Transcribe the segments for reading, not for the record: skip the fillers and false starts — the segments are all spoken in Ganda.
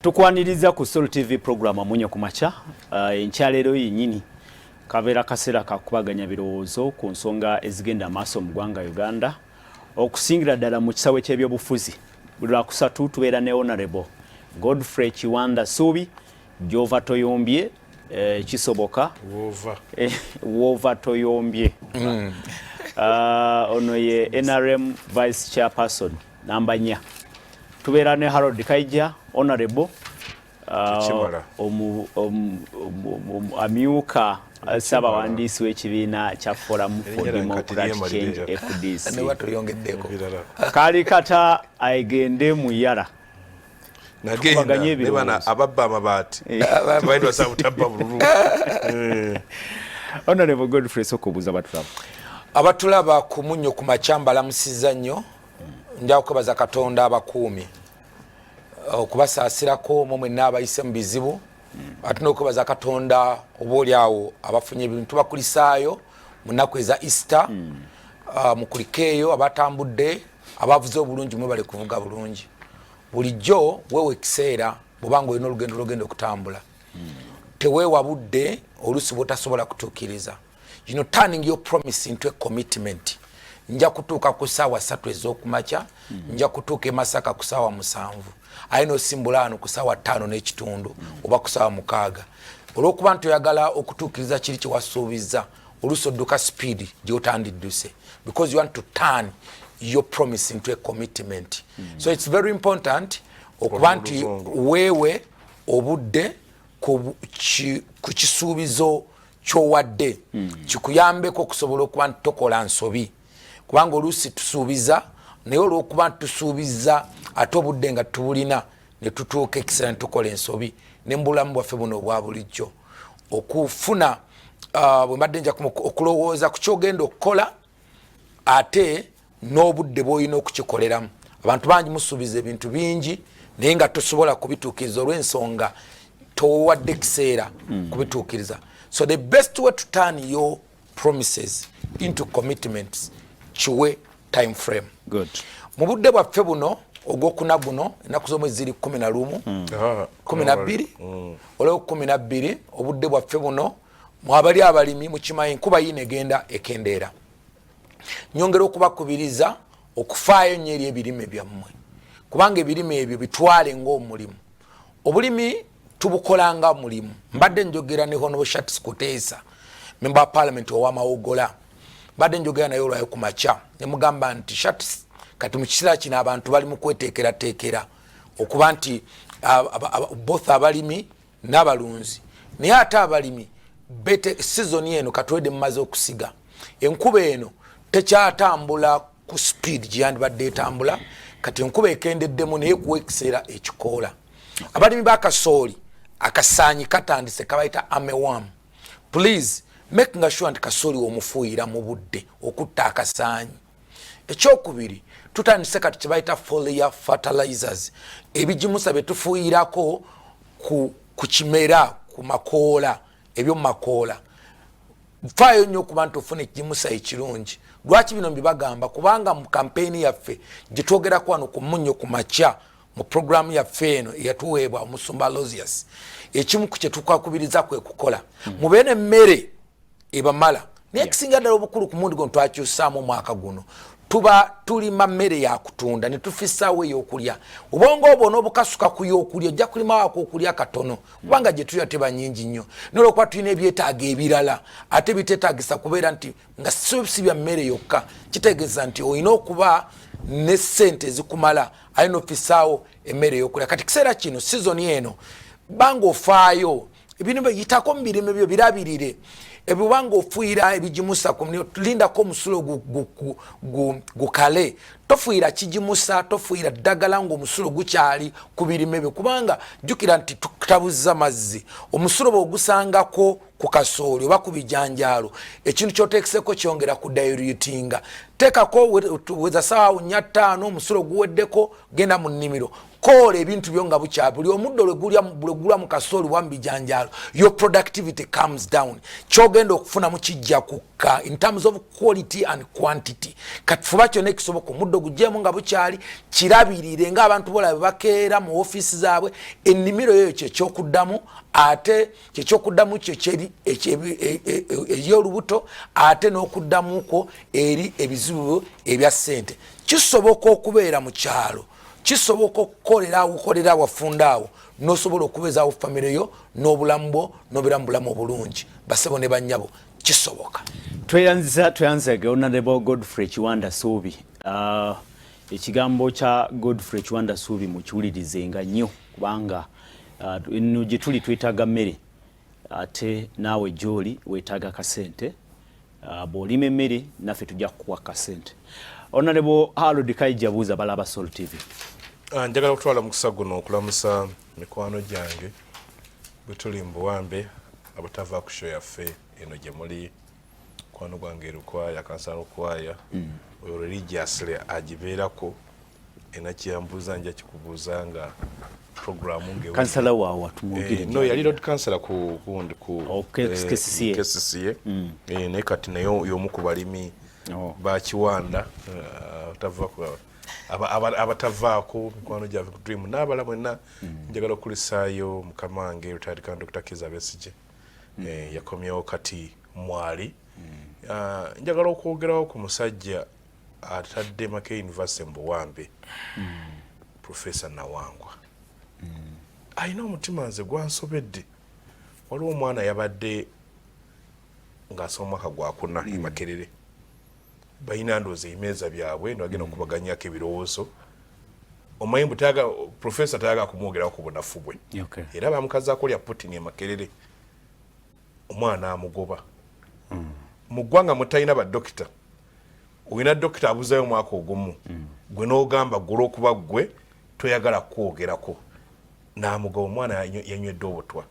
Tukwaniriza ku Sol TV program Amunyo ku makya. Enkyaleero yennyini kabeera kaseera kakubaganya birowoozo ku nsonga ezigenda amaaso mu ggwanga Uganda, okusingira ddala mu kisawe ky'ebyobufuzi. Buli Lwakusatu tubeera ne Honorable Godfrey Kiwanda Suubi. Gyova toyombye, kisoboka wova toyombye. Ono ye NRM Vice Chairperson namba 4. Tubeera ne Harold Kaija, Honorable amyuka ssabawandiisi w'ekibiina kya Forum for Democratic Change, FDC. Kaali kata agende mu yala. Nagenda nebana ababba amabaati tebalina butabba bululu. Honorable Godfrey, sooka obuuza batulaba. Abatulaba ku Munnyo ku Makya, mbalamusizza nnyo. Nja kwebaza Katonda abakuumi, okubasaasirako mu mwenna abayise mu bizibu, ate n'okwebaza Katonda oba oli awo abafunye ebintu. Tubakulisaayo mu nnaku eza Easter. Mukulikeeyo abatambudde, abavuze obulungi, mwebale kuvuga bulungi. Bulijjo weewa ekiseera bwobanga olina olugendo lwogenda okutambula, teweewa budde oluusi bwotasobola kutuukiriza. Turning your promise into a commitment. Nja kutuuka ku saawa 3 ez'okumakya, nja kutuuka e Masaka ku saawa 7, aye nosimbula ano ku saawa 5 n'ekitundu oba ku saawa 6, olwokuba nti oyagala okutuukiriza kiri kyewasuubiza. Oluusi odduka speed gyotandidduse because you want to turn your promise into a commitment. So it's very important okuba nti weewe obudde ku kisuubizo kyowadde, kikuyambeko okusobola okuba nti tokola nsobi, kubanga oluusi tusuubiza, naye olwokuba nti tusuubiza ate obudde nga tubulina, ne tutuuka ekiseera ne tukola ensobi. Ne mubulamu bwaffe buno obwa bulijjo, okufuna bwe mbadde nja okulowooza ku kyogenda okukola ate n'obudde bw'olina okukikoleramu. Abantu bangi musuubiza ebintu bingi, naye nga tosobola kubituukiriza olw'ensonga towadde kiseera kubituukiriza. So the best way to turn your promises into commitments, kiwe time frame. Good. Mu budde bwaffe buno ogwokuna guno, ennaku z'omwezi ziri 11, 12, olwo 12. Obudde bwaffe buno, mwabali abalimi mukimanyi, enkuba yiino egenda ekendeera. Nyongera okubakubiriza okufaayo nnyo eri ebirime byammwe, kubanga ebirime ebyo bitwale ng'omulimu. Obulimi tubukola nga mulimu. Mbadde njogera ne Honorable Shartsi Kuteesa, member wa parliament ow'Amawogola. Mbadde njogera naye olwayo ku makya, nemugamba nti, "Shartsi, kati mu kiseera kino abantu bali mu kweteekerateekera okuba nti both abalimi n'abalunzi, naye ate abalimi bete sizoni eno katwede mumaze okusiga, enkuba eno tekyatambula ku speed gyeyandibadde etambula. Kati enkuba ekendeddemu, naye kuwa ekiseera ekikoola. Abalimi bakasooli, akasaanyi katandise, kabayita armyworm. Please making sure nti kasooli omufuuyira mu budde okutta akasaanyi. Ekyokubiri, tutandise kati kyebayita foliar fertilizers, ebigimusa byetufuuyirako ku kimera, ku makoola, ebyomumakoola. Faayo nnyo okuba nti ofuna ekigimusa ekirungi. Lwaki bino mbibagamba? Kubanga mu kampeyini yaffe gyetwogerako wano ku Munnyo ku Makya, mu puroguramu yaffe eno eyatuweebwa omusumba Losius, ekimu ku kyetukakubiriza kwe kukola mubeere emmere ebamala. Naye ekisinga ddala obukulu, ku mundi guno twakyusaamu omwaka guno, tuba tulima mmere yakutunda ne tufisaawo ey'okulya. Obwongo obwo n'obukasuka ku y'okulya, ojja kulimawo akokulya katono, kubanga gye tulya teba nyingi nnyo, nolwokuba tulina ebyetaago ebirala ate biteetagisa kubeera nti nga si bya mmere yokka. Kitegeeza nti olina okuba ne ssente ezikumala ate nofisaawo emmere ey'okulya. Kati kiseera kino, sizoni eno, banga ofaayo ebintu, yitako mu birime byo, birabirire ebibanga ofuuyira ebigimusa, lindako omusulo gukale. Tofuuyira kigimusa, tofuuyira ddagala ngaomusulo gukyali ku birime byo, kubanga jjukira nti tutabuza mazzi. Omusulo bwogusangako ku kasooli oba ku bijanjaalo, ekintu kyoteekeseko kyongera ku dilutinga. Teekako weza saawa 4, 5, omusulo guweddeko, genda mu nnimiro. Koola ebintu byo nga bukya. Buli omuddo lwe gulwa mu kasooli wa mu bijanjaalo, your productivity comes down. Kyogenda okufunamu kijja kukka in terms of quality and quantity. Kati fuba kyonna ekisoboka, omuddo gugjeemu nga bukyali, kirabirire ng'abantu bola bwe bakeera mu ofiisi zaabwe. Ennimiro eyo kyekyokuddamu, ate kyekyokuddamu kyo eryolubuto, ate n'okuddamu kwo eri ebizibu ebya ssente. Kisoboka okubeera mu kyalo, kisoboka okukolera ukolera wafunda awo, nosobola okubeezaawo famire yo n'obulamu bwo, nobeera mu bulamu obulungi. Basebo ne bannyabo, kisoboka. Tweyanziza, tweyanzage Honorable Godfrey Kiwanda Suubi. Ekigambo kya Godfrey Kiwanda Suubi mukiwulirizenga nnyo, kubanga eno gye tuli twetaaga mmere, ate naawe gy'oli weetaaga kasente. Bw'olima emmere, naffe tujja kukuwa kasente. Honorable Harold Kaija, buuza balaba Sol TV. Njagala okutwala mukisa guno okulamusa mikwano gyange bwe tuli mu buwambe, abatava ku show yaffe eno gye muli. Mukwano gwange Lukwaya, kansala Lukwaya, oyo religiously agibeerako, ena kyeyambuuza nja kikubuuza nga programu nge. Kansala waawa tumwogere? No, yali road councillor ku gundi ku Oh, KCCA. KCCA. Naye kati naye y'omu ku balimi bakiwanda, abatavaako mikwano gyaffe ku Dream n'abala mwenna. Njagala okulisaayo mukama wange retired Colonel Dr. Kizza Besigye. Yakomyewo kati mwali. Njagala okwogerawo ku musajja atadde Makerere University mu buwambe, Professor Nawangwa. Alina omutima nze gwansobedde. Waliwo omwana yabadde ng'asoma omwaka gwakuna e Makerere, balina ndowooza ebimeeza byabwe nebagenda okubaganyako ebirowoozo. Omanyi mbu professor tayagala kumwogerako ku bunafu bwe. Era bamukazaako lya Putin e Makerere. Omwana amugoba. Mu ggwanga mutalina badokita, olina dokita abuzayo omwaka ogumu, gwe n'ogamba gwe olwokuba gwe toyagala kwogerako, n'amugoba. Omwana yanywedde obutwa.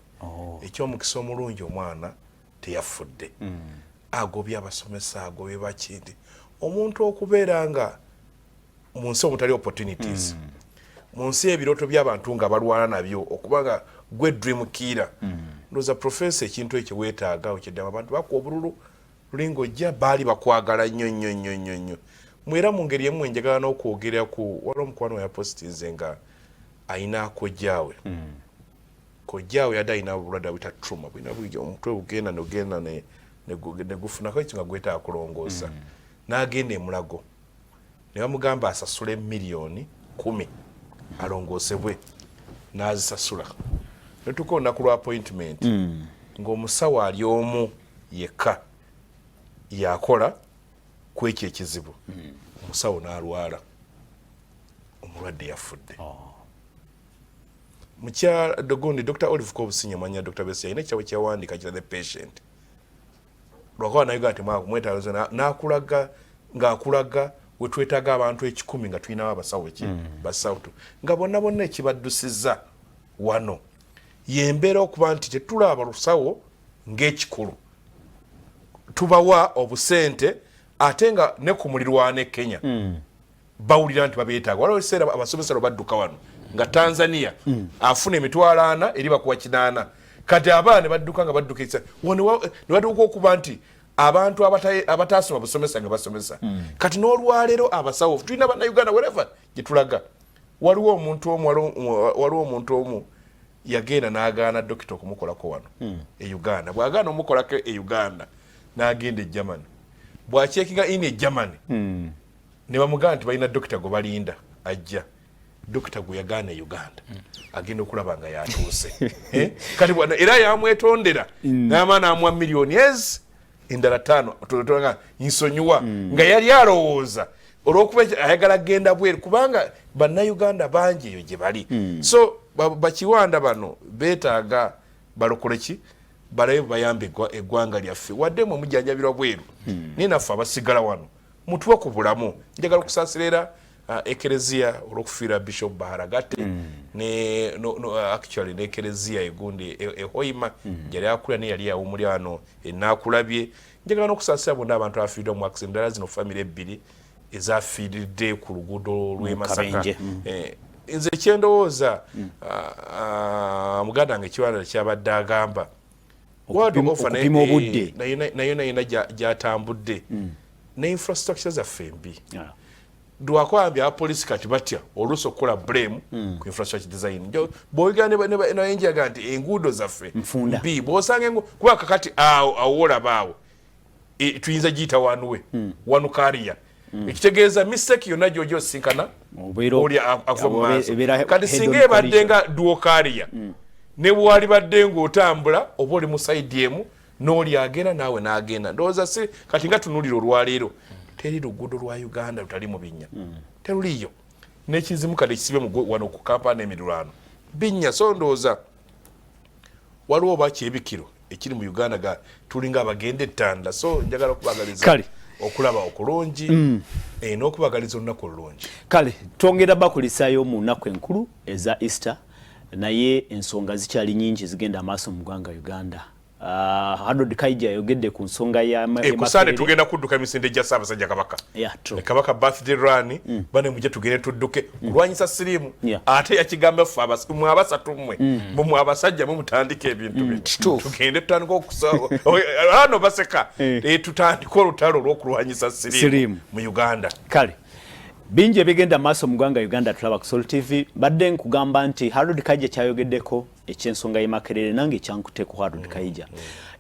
Ekyomukisa omulungi, omwana teyafudde. Agobye abasomesa, agobye bakindi. Omuntu okubeera nga mu nsi omutali opportunities, mu nsi ebirooto by'abantu nga balwana nabyo, okuba nga gwe dream killer. Ndowooza professor, ekintu ekyo weetaaga okyeddama. Abantu bakuwa obululu lulinga ojja, baali bakwagala nnyo nnyo nnyo nnyo nnyo. Mwera mu ngeri emu enjagala n'okwogera ku waliwo omukwano we yapositinze nga ayina kojjaawe. Kojjaawe yadde alina obulwadde abuyita trauma, bulina buli omutwe bugenda nogenda negufunako ekyo nga gwetaaga kulongoosa. N'agenda emulago ne bamugamba asasule 10 miliyoni alongoosebwe, n'azisasula. Netuuka olunaku lwa appointment, ng'omusawo ali omu yekka yakola ku ekyo ekizibu. Omusawo n'alwala, omulwadde yafudde. Mukyala dogundi Dr Olive Kobusinye, mwanya Dr Besigye, alina ekitabo kyeyawandiika kita The Patient. Lwakuba nayogaa nti mwetaaga n'akulaga ng'akulaga wetwetaaga abantu 100 nga tulinawo abasawo ki basatu, nga bonna bonna ekibaddusiza wano yembeera okuba nti tetulaba lusawo ng'ekikulu, tubawa obusente, ate nga ne ku mulirwano e Kenya bawulira nti babeetaaga. Waliwo ekiseera abasomesa lwe badduka wano nga Tanzania afuna 400,000 eri bakuwa 800. Kati abaana ne badduka nga badduka ekisa ne batuuka okuba nti abantu abataasoma busomesa nga basomesa. Kati n'olwaleero abasawo tulina Bannayuganda wherever gye tulaga. Waliwo omuntu omu, waliwo omuntu omu yagenda n'agaana dokita okumukolako wano e Uganda. Bw'agaana omukolako e Uganda, n'agenda e Germany. Bw'acheckinga in e Germany, ne bamugamba nti balina dokita gwe balinda ajja. Dokita gwe yagaana e Uganda agenda okulaba nga yatuuse. Eh? Kati era yamwetondera n'amala n'amuwa miliyoni ezi endala 5 nga nsonyiwa, nga yali alowooza olwokuba ayagala genda bweru, kubanga Bannayuganda bangi eyo gye bali. So bakiwanda bano beetaaga balokole ki, balabe bayambe eggwanga lyaffe. Wadde mwe mujjanjabirwa bweru, naye naffe abasigala wano mutuwe ku bulamu. Njagala okusaasira era ekereziya olw'okufiira Bishop Baharagate ne no, no, actually n'ekereziya egundi ehoima gyali akulira, naye yali yawumuli ano enaakulabye. Njagala n'okusaasira bonna abantu abafiiriddwa mu accident, ddala zino famire ebbiri ezafiiridde ku luguudo lw'e Masaka. Kabenje. Eh, Nze kyendowooza, muganda wange Kiwanda kyabadde agamba, okupima obudde. Nayo nayina gyatambudde ne infrastructure zaffe embi. Lwakwambye abapolisi kati batya oluusi okukola blame ku infrastructure design. Bw'oyogera nayenjaga nti enguudo zaffe mbi, bw'osanga kuba kakati awo awolaba awo tuyinza giyita one way, one carrier, ekitegeeza mistake yonna gyojja osinkana oli akuva mu maaso. Kati singa ebadde nga dual carrier, ne bwali badde ng'otambula oba oli mu side emu n'oli agenda naawe n'agenda. Ndowooza si kati nga tunulira olwaleero, teri luguudo lwa Uganda lutali mu binnya, teruliyo. N'ekizimu kati ekisibe wano ku Kampala n'emiriraano binnya. So ndowooza waliwo oba kyebikiro ekiri mu Uganda ga tulinga abagenda ettanda. So njagala okubagaliza okulaba okulungi n'okubagaliza olunaku olulungi. Kale twongera bakulisaayo mu nnaku enkulu eza Easter, naye ensonga zikyali nyingi zigenda amaaso mu ggwanga Uganda. Harold Kaija yayogedde ku nsonga ya Kusande tugenda kudduka emisinde gya Ssaabasajja Kabaka. Kabaka birthday run. Bane mujje tugende tudduke kulwanyisa siriimu. Ate yakigamba ffe mwe abasatu, mmwe mwe abasajja mwe mutandika ebintu bino, tugende tutandika okuano baseka, tutandike olutalo olw'okulwanyisa siriimu mu Uganda. Kale bingi ebigenda maaso mu ggwanga Uganda. Tulaba ku Sol TV. Badde nkugamba nti Harold Kaija kyayogeddeko ekyensonga ye Makerere nange ekyankuteeko. Harold Kaija,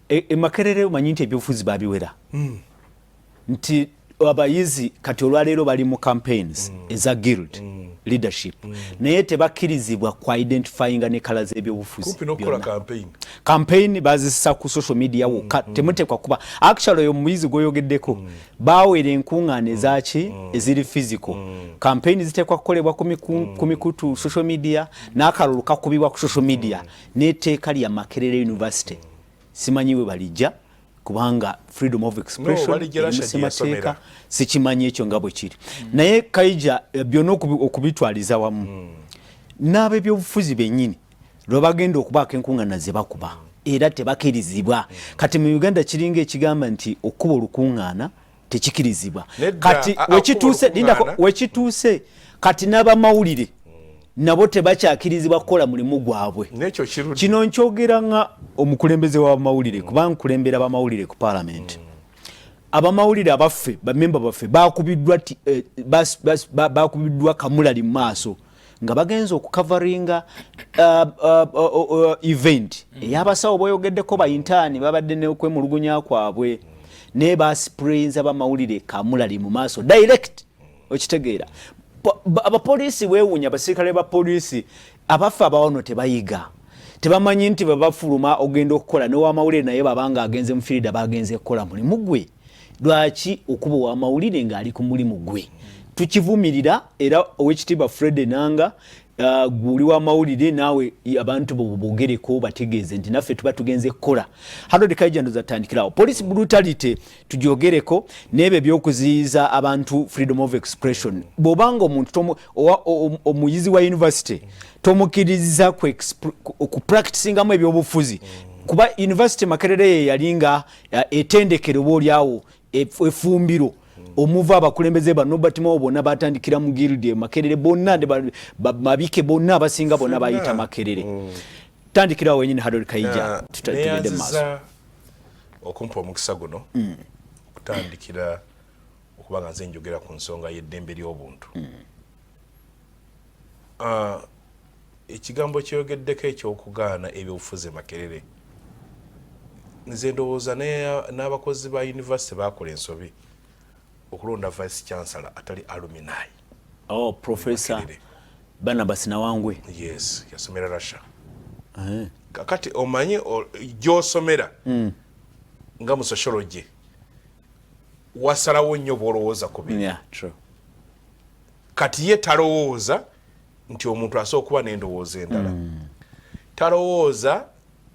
e Makerere omanyi nti ebyobufuzi babiwera, nti abayizi kati olwaleero bali mu campaigns eza guild leadership, naye tebakkirizibwa ku identifyinga ne colour z'ebyobufuzi. Campaign bazisa ku social media wokka, temuteekwa kuba. Actually oyo muyizi gwoyogeddeko, bawera enkuŋŋaana ezaki eziri physical. Campaign ziteekwa kukolebwa ku mikutu social media, n'akalulu kakubibwa ku social media. N'etteeka lya Makerere University simanyi we balijja, kubanga freedom of expression eri sikimanyi ekyo nga bwe kiri. Naye Kaija, byonna okubitwaliza wamu, n'ab'ebyobufuzi bennyini lwe bagenda okubaako enkuŋŋaana ze bakuba, era tebakirizibwa. Kati mu Uganda kiringa ekigamba nti okuba olukuŋŋaana tekikirizibwa. Kati wekituuse, lindako, wekituuse kati n'abamawulire nabo tebakyakirizibwa kukola mulimu gwabwe. Kino nkyogera nga omukulembeze w'abamawulire, kuba nkulembera abamawulire ku parliament. Abamawulire abaffe, bamemba baffe bakubiddwa kamulali mu maaso nga bagenza okucoveringa event ey'abasawo boyogeddeko. Ba intern babadde neokwemulugunya kwabwe, naye basprayinza bamawulire kamulali mu maaso direct. Okitegeera? Abapoliisi weewuunya, abasirikale ba poliisi abaffe abawano tebayiga, tebamanyi nti bebafuluma ogenda okukola newamawulire, naye babanga agenze mu field, bagenze kukola mulimu gwe. Lwaki okuba owamawulire ng'ali ku mulimu gwe? Tukivumirira. Era Owekitiibwa Fred Enanga, guli wamawulire naawe, abantu bo bogereko, bategeeze nti naffe tuba tugenze kukola. Harold Kaija, ndoza tandikirawo police brutality tugyogereko n'ebyo ebyokuziyiza abantu freedom of expression. Bw'obanga omuntu omuyizi wa university tomukkiriza ku practicingamu ebyobufuzi, kuba university Makerere ye yali nga etendekero oba oliawo efumbiro omuva abakulembeze ba Norbert Mao bonna batandikira mu guild e Makerere bonna, Mabike bonna, abasinga bonna bayita Makerere. Tandikirawo wenyini, Harold Kaija, tugende mu maaso. Okumpa omukisa guno okutandikira okuba nga nze njogera ku nsonga y'eddembe ly'obuntu. Ekigambo kyoyogeddeko ekyokugaana ebyobufuzi e Makerere, nze ndowooza n'abakozi ba university bakola ensobi okulonda vice chancellor atali alumni. Oh, Professor Barnabas Nawangwe. Yes, yasomera Russia. Kakati omanyi gyosomera nga mu sociology wasalawo nnyo bwolowooza ku bintu. Kati ye talowooza nti omuntu asobola okuba n'endowooza endala, talowooza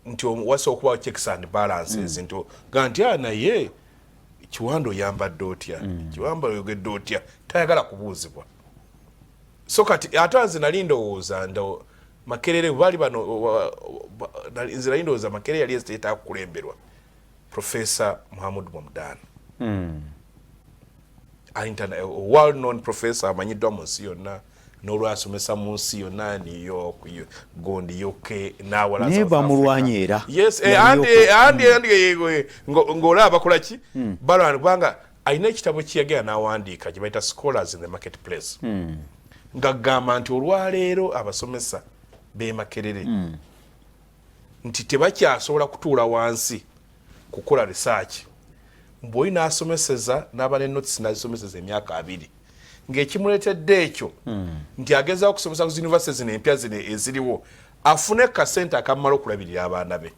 nti wasobola okuba checks and balances, nti ga nti a naye Kiwanda oyambadde otya, Kiwanda oyogedde otya? Tayagala kubuuzibwa. So kati ate nze nali ndowooza ndo Makerere bali bano, nze nali ndowooza Makerere yali eziteetaaga kukulemberwa Professor Muhammad Mamdani, world known professor amanyiddwa mu nsi yonna. N'olwasomesa mu nsi yonna, New York, gundi UK n'awala. Naye bamulwanya era. Yes, and ng'olaba bakola ki, balwana, kubanga alina ekitabo kyeyagenda n'awandiika gye bayita Scholars in the Marketplace, ng'agamba nti olwaleero abasomesa b'e Makerere nti tebakyasobola kutuula wansi kukola research. Mbw'oli n'asomeseza n'aba ne notes n'azisomeseza emyaka 20, ng'ekimuleetedde ekyo nti agezaako okusomesa ku university zino empya zino eziriwo, afune kasente akamala okulabirira abaana be.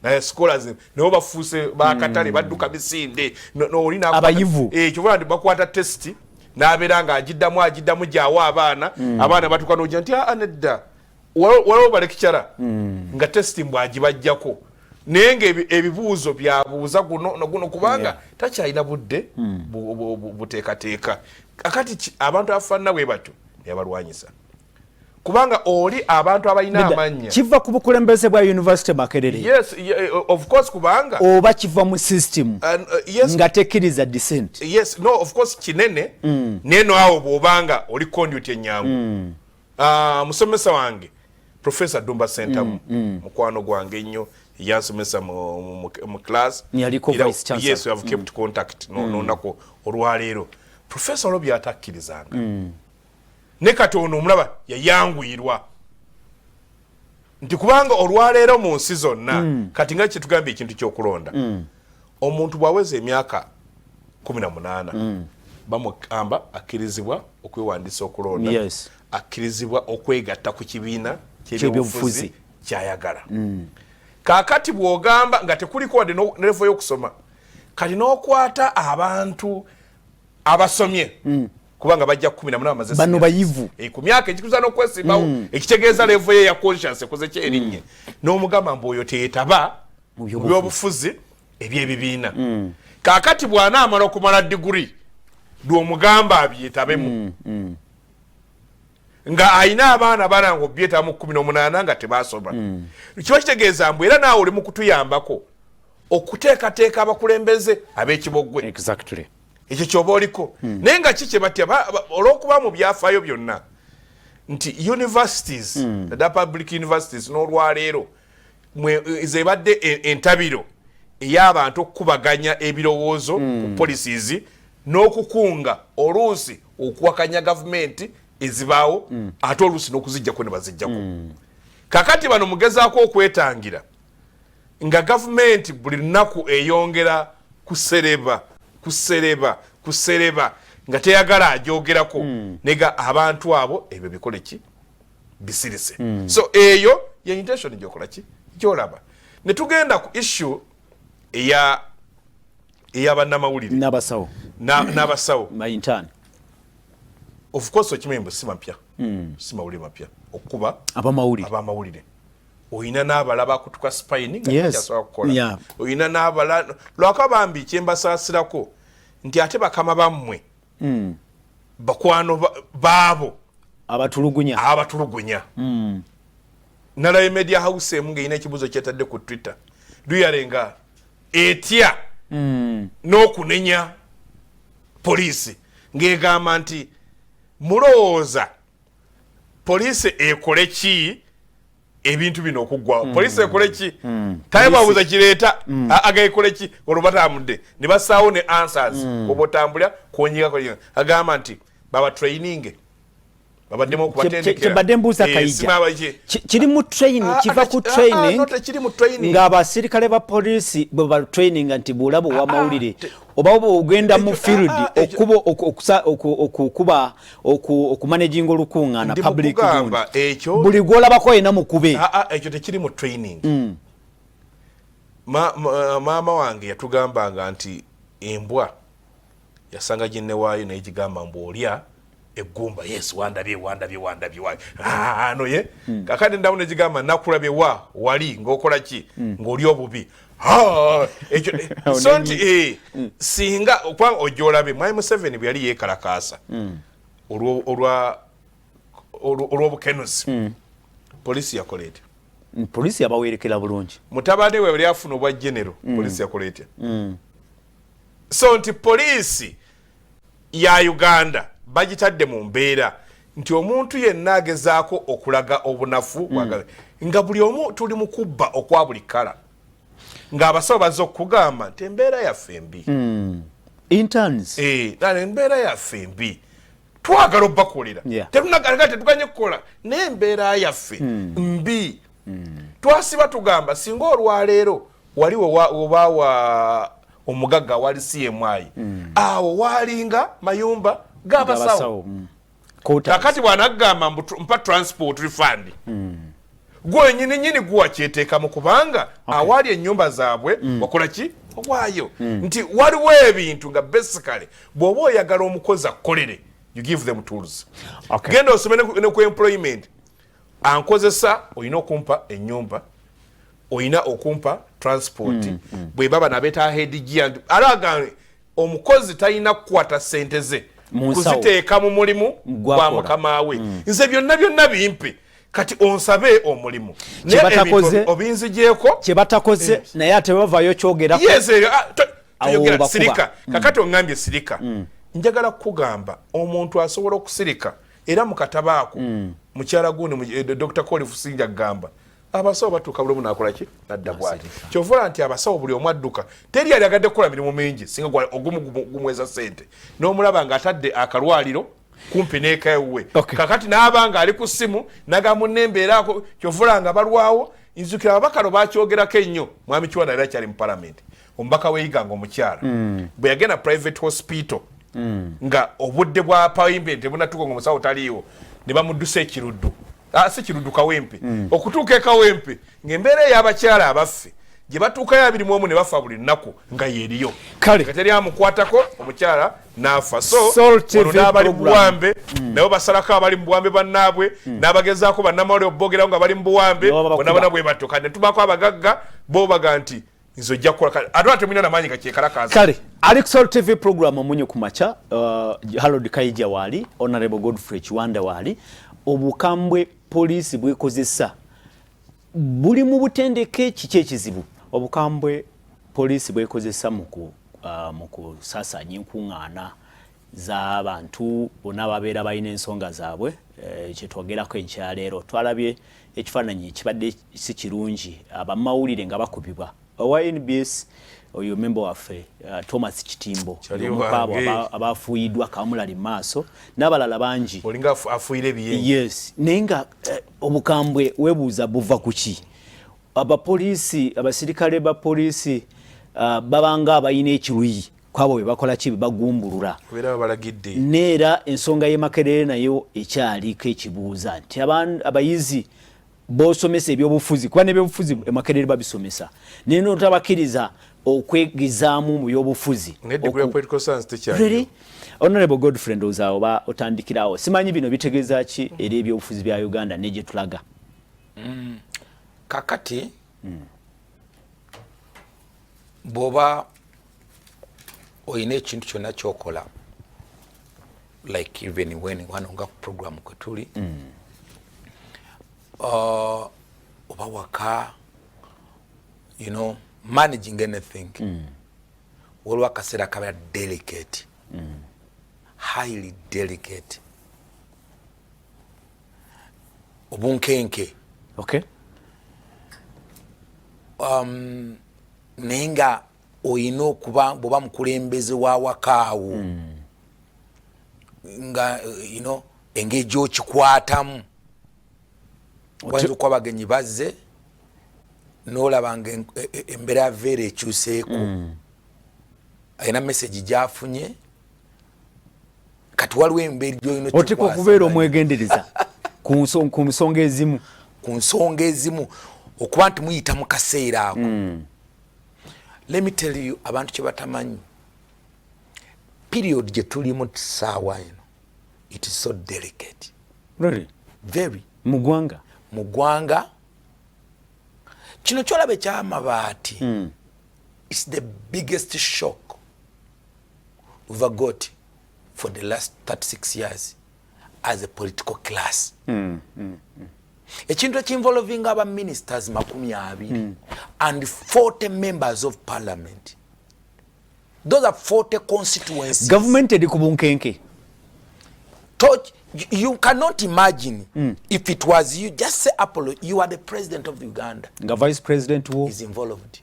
Naye scholars nabo bafuuse bakatale, badduka misinde. Oli Abayivu. Kyova nti bakwata test n'abeera ng'agiddamu agiddamu gyawa abaana. Abaana batuuka n'ogira nti aa nedda. Waliwo ba lecturer nga test mbwagibajjako, naye nga ebibuuzo byabuuza guno noguno, kubanga takyalina budde buteekateeka. Akati abantu abafaanana bwe batyo neyabalwanyisa, kubanga oli abantu abalina amannya. Kiva ku bukulembeze bwa University Makerere? Yes, of course, kubanga Oba kiva mu system yes, nga tekkiriza dissent? Yes, no, of course kinene. Naye no awo bw'obanga oli conduit enyangu. Musomesa wange Professor Dumba Sentamu, mukwano gwange ennyo, yansomesa mu class. Yaliko vice chancellor. Yes, we have kept contact n'olunaku olwaleero. Professor olwo byatakkirizanga, ne kati ono omulaba yayanguyirwa nti kubanga olwaleero mu nsi zonna kati nga kyetugambye ekintu kyokulonda, omuntu bw'aweza emyaka 18 bamugamba akkirizibwa okwewandiisa okulonda, akkirizibwa okwegatta ku kibiina kyebyobufuzi kyebyobufuzi kyayagala. Kaakati bw'ogamba nga tekuliko wadde ne level y'okusoma, kati n'okwata abantu abasomye, kubanga bajja 18 bamaze Bano bayivu. Ku myaka ekikuza n'okwesimbawo, ekitegeeza level ye ya conscience ekoze ki erinnye, n'omugamba mbu oyo teyetaba Mu mu byobufuzi. byobufuzi ebyebibiina. Kaakati bw'anaamala okumala diguri lw'omugamba abyetabemu, nga ayina abaana bananga obyetamu 18 nga tebasoma, kiba kitegeeza mbu era naawe oli mu kutuyambako okuteekateeka abakulembeze ab'ekibogwe. Ekyo kyoba oliko, naye nga ki kyebatya olw'okuba mu byafaayo byonna nti universities, naddala public universities, n'olwaleero zebadde entabiro ey'abantu okukubaganya ebirowoozo ku policies n'okukunga, oluusi okuwakanya gavumenti ezibaawo, ate oluusi n'okuzijjako ne bazijjako. Kakati bano mugezaako okwetangira nga gavumenti buli lunaku eyongera kusereba, kusereba, kusereba, nga teyagala ajogerako nega abantu abo ebyo bikole ki, bisirise. So eyo ye intention gyokola ki gyolaba. Ne tugenda ku issue eya ey'abannamawulire n'abasawo. N'abasawo. Ba intern. Of course okimanyi mbu si mapya, si mawulire mapya okuba abamawulire. Abamawulire oyina n'abala bakutuka spine nga tekyasobola kukola. Oyina n'abala lwaka bambi kyembasaasirako nti ate bakama bammwe, bakwano baabo abatulugunya. Abatulugunya. Nalayo media house emu ng'erina ekibuuzo kyetadde ku Twitter luyale nga etya n'okunenya poliisi, ng'egamba nti mulowooza poliisi ekole ki ebintu bino okuggwawo? Poliisi ekole ki? Taye babuuza kireeta aga ekole ki olwo batambudde ne bassaawo ne answers oba otambulira kwonyigako. Agamba nti baba training babaddemu okubatendekera. Kyembadde mbuuza, Eh, Kaija. simaba Kiri mu training? Ah, Kiva ku training? No, tekiri mu training. Ng'abasirikale ba poliisi bwe ba training nti bw'olaba owamawulire oba ogenda mu field okuba okukuba okumanaginga olukuŋŋaana Ndi public mukugamba gundi. ekyo Buli gw'olabako yena mukube. Ekyo tekiri mu training. Maama wange yatugambanga nti embwa yasanga ginne waayo naye gigamba mbu olya eggumba. Yes, wandabye, wandabye, wandabye no ye kakati ndamu negigamba nakulabye wa wali ng'okola ki, ng'oli obubi. Ah, ekyo so nti singa kubanga ojja olabe mwami Museveni bwe yali yeekalakaasa olw'obukenuzi, poliisi yakola etya? Poliisi yabawerekera bulungi. Mutabani we yali afuna obwa genero, poliisi yakola etya? So nti poliisi ya Uganda bagitadde mu mbeera Nti omuntu yenna agezaako okulaga obunafu nga buli omu tuli mu kubba okwa buli kala, ng'abasawo bazze okukugamba nti embeera yaffe mbi. Interns. Embeera yaffe mbi, twagala obbakolera, tetunagalaga tetuganye kukola, naye embeera yaffe mbi. Twasiba tugamba singa olwaleero wali webawa omugagga wali CMI, awo walinga mayumba g'abasawo. Kakati bwanagamba mpa transport refund, gwe nyini nyini guwakyeteekamu, kubanga awali ennyumba zaabwe wakola ki owaayo. Nti waliwo ebintu nga basically bw'oba oyagala omukozi akukolere, you give them tools. Genda osome ne ku employment, ankozesa olina okumpa ennyumba, olina okumpa transport. Bwe baba nabeeta head gear, alaga omukozi talina kukwata sente ze kuziteeka mu mulimu gwa mukama we. Nze byonna byonna bimpe, kati onsabe omulimu obinzigyeko. Kyebatakoze naye ate bavayo kyogerako. Sirika. Kakati oŋŋambye sirika, njagala kukugamba omuntu asobola okusirika. Era mu katabo ako mukyala gundi Dr Colif Sinja gamba abasawo batuuka buli omu nakolaki nadda bwati. Kyova nti abasawo buli omu adduka, teri yali agadde kukola mirimu mingi singa ogumu gumweza sente, n'omulaba ng'atadde akalwaliro kumpi n'ekewuwe. Kakati n'aba nga ali ku ssimu naga munne embeeraako. Kyovula nga balwawo. Nzukira ababakalo bakyogerako ennyo, mwami Kiwanda yali akyali mu palamenti, omubaka weeyiganga omukyala bwe yagenda private hospital nga obudde bwa appointment tebunatuuka, nga omusawo taliiwo, ne bamuddusa ekiruddu, si Kiruddu, Kawempe. Okutuuka ekawempe ng'embeera ey'abakyala abaffe gye batuukayo 21 ne bafa buli lunaku nga yeeriyo, teri amukwatako, omukyala n'afa. So ono n'abali mu buwambe nabo basalako abali mu buwambe bannaabwe, n'abagezaako bannamawulire obogerawo nga bali mu buwambe bonabona bwe batyo. Kati ne tubaako abagagga bo baga nti nze ojja kukola, ate ate mulina namaanyi gakyekalakaasa. Kale, Alexol TV program Omunyo ku Makya. Harold Kaija waali, Honorable Godfrey Kiwanda waali. Obukambwe poliisi bwekozesa buli mu butendeke. Kiki ekizibu? Obukambwe poliisi bwekozesa mu kusaasaanya enkuŋŋaana z'abantu bonna babeera balina ensonga zaabwe, kyetwogerako enkyaleero. Twalabye ekifaananyi ekibadde si kirungi, abamawulire nga bakubibwa. Owa NBS oyo memba waffe Thomas Kitimbo omukwabo abafuuyiddwa kamulali maaso n'abalala bangi. Olinga afuuyira ebiyenje. Yes, naye nga obukambwe weebuuza buva ku ki? Abapoliisi, abasirikale ba poliisi babanga abalina ekiruyi kwabo bwe bakola ki, bagumbulula. Neera ensonga y'e Makerere nayo ekyaliko ekibuuza nti abayizi bosomesa ebyobufuzi, kuba nebyobufuzi emakerere babisomesa, naye notabakkiriza okwegezaamu mu byobufuzi. Honorable Godfrey, ndowooza oba otandikirawo. Simanyi bino bitegeeza ki eri ebyobufuzi bya Uganda ne gye tulaga? Kakati bw'oba oyina ekintu kyonna kyokola, like even when wano nga ku program kwe tuli, oba waka, managing anything, waliwo akaseera kabeera delicate, highly delicate, obunkenke. Naye nga oyina okuba bwoba mukulembeze wa wakaawo, nga engeri gyokikwatamu, wayinza okuba abagenyi bazze nolaba nga embeera ya veera ekyuseeko, alina message gyafunye. Kati waliwo embeera gyolina oteekwa okubeera omwegendereza ku nsonga ezimu. Ku nsonga ezimu, okuba nti muyita mu kaseera ako. Let me tell you, abantu kye batamanyi, period gye tulimu saawa eno, it is so delicate. Really? Very. Mu ggwanga? Mu ggwanga. Kino kyolaba ekyamabaati, it's the biggest shock we've got for the last 36 years as a political class. Ekintu ekinvolvinga aba ministers 20 and 40 members of parliament, those are 40 constituencies. Gavumenti eri ku bunkenke. You cannot imagine if it was you. Just say, Apollo, you are the president of Uganda. Nga vice president wo is involved.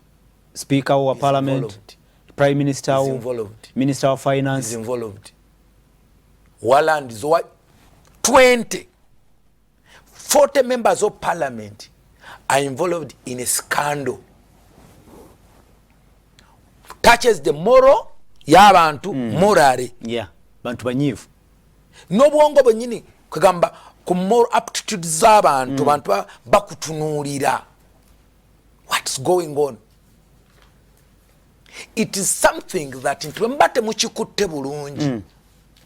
Speaker wa parliament, involved. Prime minister Is wo, involved. Minister of finance is involved. Waland is what 20 40 members of parliament are involved in a scandal touches the moral y'abantu, morale. Yeah, bantu banyiivu. N'obwongo bwennyini, kwegamba ku moral aptitude z'abantu, bantu bakutunuulira what's going on. It is something that nti bwe muba temukikutte bulungi,